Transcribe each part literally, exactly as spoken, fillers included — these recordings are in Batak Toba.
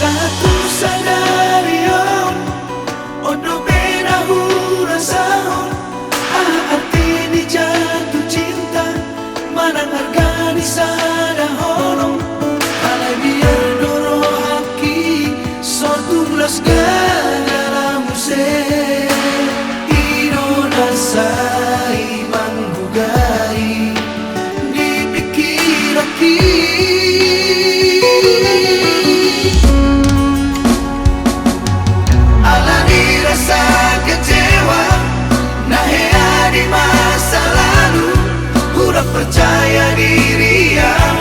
Satu sadari on, on dope na hurasahon, aha arti ni jatuh cinta, manang arga ni sada holong. Alai biar do rohangki so tulas gaga muse, i do na sai manggugai di pikiranki. Alani rasa kecewa na hea di masa lalu, hurang percaya diri au,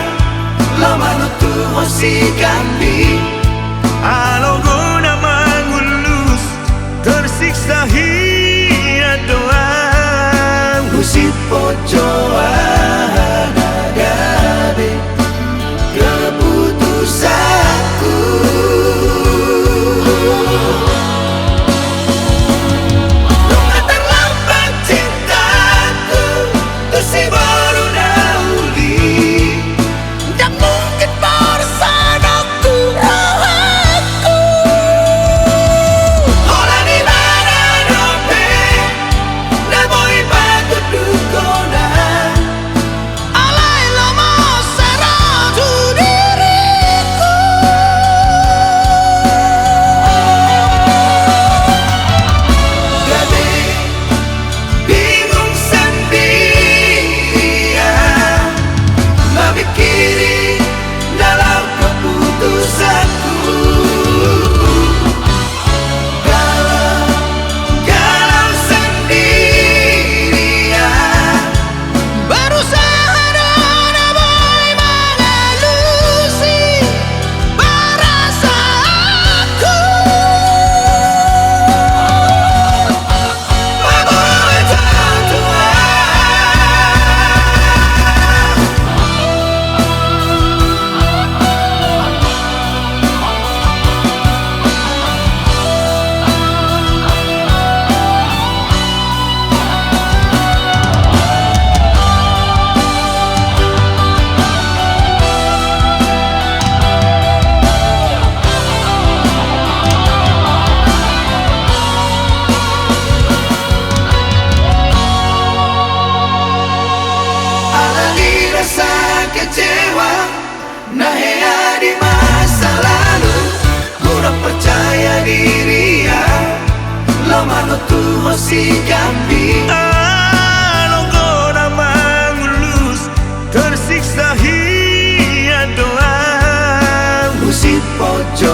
laho manontuhon si Gambhi. Ala gona mangulus, tersiksa hian do au. Husip poco aha na gabe keputusanku. Nunga terlambat cintaku tu si boru na uli. Ndang mungkin borsanon tu rohangku. Holan ibana dope na boi patundukon au. Alai lomo sero tu diringku. Gabe bingung sendiri au, mamikiri dalam keputusanku. Galau, galau sendiri au. Berusaha do na boi mangalusi perasaanku. Alani rasa kecewa na hea di masa lalu, hurang percaya diri au, laho manontuhon si Gambhi. Ala gona mangulus, tersiksa hian do au. Husip poco